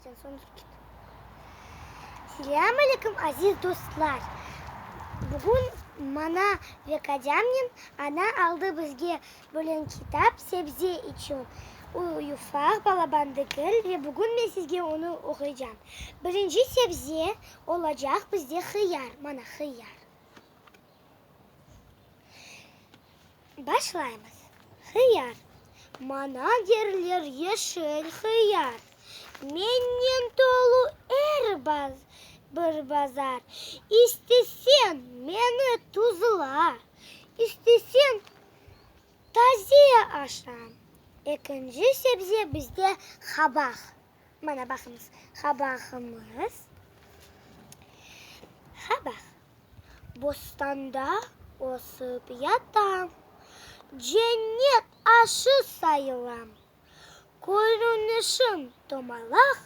Sen söndürip kit. Selâm aleyküm, aziz dostlar! Bugün mana ve kadâmnen ana aldı bizge bölen kitap sebze içün. O yufaq, balaban degil ve bugün men sizge onı oquycam. Birinci sebze olacaq bizde hıyar. Mana hıyar. Başlaymız. Hıyar. Mana derler yeşil hıyar. Mennen tolu er bir bazar. İsteseñ, meni tuzla, isteseñ, taze aşa. Ekinci sebze bizde qabaq. Mana baqıñız, qabağımız. Qabaq. Bostanda ösip yatam, Cennet aşı sayılam. Körünişim tomalaq,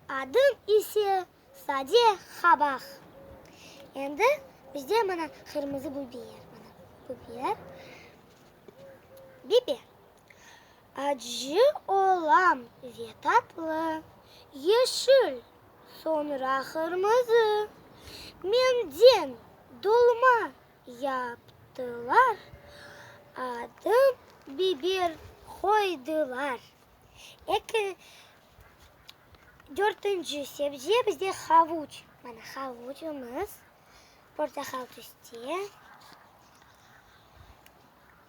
Adım ise sade qabaq. Endi bizde mana qırmızı biber, mana biber, biber. Acı olam ve tatlı, Yeşil, soñra qırmızı. Menden dolma yaptılar, Adım biber qoydılar. Eki, dörtünci sebze bizde havuç. Mana havuçımız, portaqal tüste.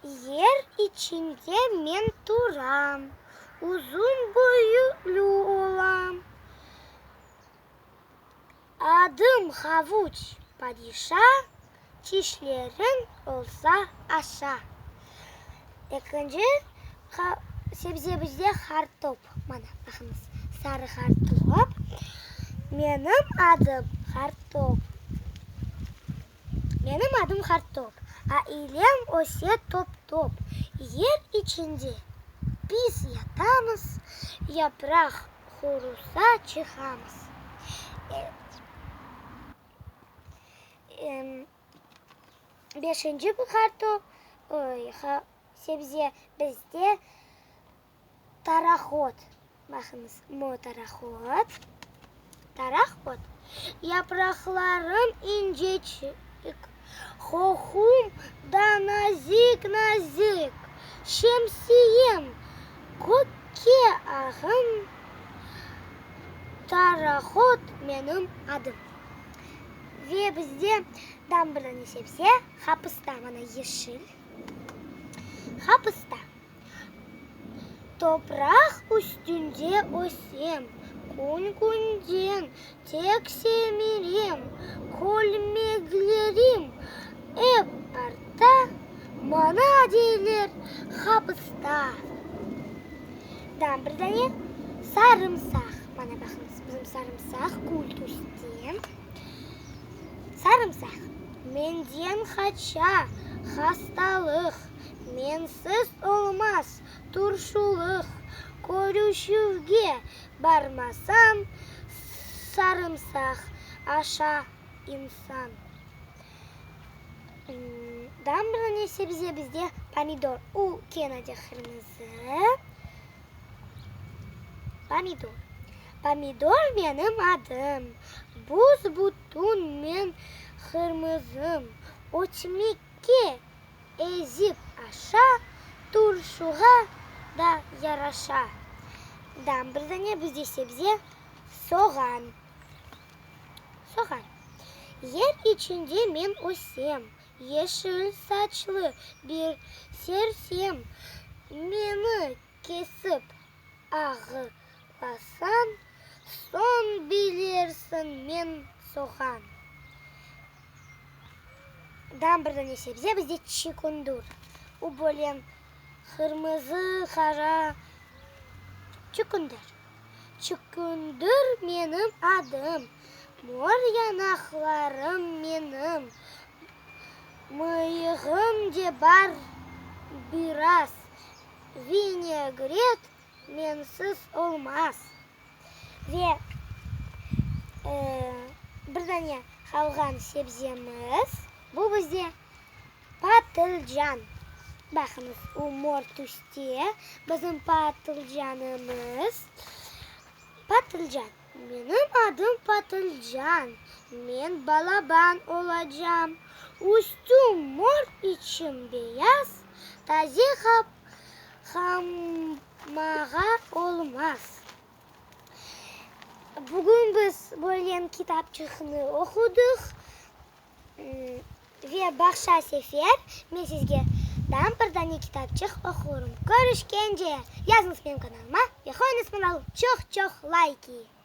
Yer içinde men turam, Uzun boylu olam. Adım Havuç padişa, Tişlerim olsa aşa. Ekinci sebze bizde hartop. Mana, baqıñız, sarı hartop. Menim adım Hartop. Menim adım Hartop, ailem öse top-top. Yer içinde biz yatamız, yapraq qurusa çıqamız. Beşinci hartop, sebze bizde Tarahot, baqıñız, mo tarahot, tarahot. Yapraqlarım inceçik, qoqum da nazik-nazik. Şemsiyem kökke ağın, Tarahot menim adım. Ve bizde dam bir dane sebze, hapısta, mana yeşil, hapısta. Topraq üstünde ösem, Kün-künden tek semirem, Kölmeglerim ep arta, Maña deyler hapısta. Daa bir dane sarımsaq. Mana baqıñız, bizim sarımsaq kül tüste. Sarımsaq. Menden qaça hastalıq. Mensiz olmaz turşulıq, Körüşüvge barmasañ, Sarımsaq aşa insan. Daa bir dane sebze bizde pomidor. U kene de qırmızı. Pomidor. Pomidor menim adım, Bus-bütün men qırmızım. Ötmekke Ezip aşa, turşuğa da yaraşa. Daa bir dane bizde sebze, soğan. Soğan. Yer içinde men ösem, yeşil saçlı bir sersem. Meni kesip ağlasañ, soñ bilirsiñ men soğan. Daa bir dane sebze bizde çükündir. O böyle qırmızı, qara çükündir. Çükündir menim adım, mor yanaqlarım menim, mıyığım de bar biraz, vinegret mensiz olmaz. Ve bir dane qalğan sebzemiz, bu bizde patılcan. Baqıñız, o mor tüste bizim patılcanımız. Patılcan. Menim adım Patılcan, men balaban olacam, Üstüm mor, içim beyaz, taze qamağa olmaz. Bugün biz böyle kitapçıqnı oqudıq. Ve bağşa sefer men sizge daa bir dane kitapçıq oqurım. Körüşkence! Yazıñız menim kanalıma ve qoyuñız mına çoq-çoq layki!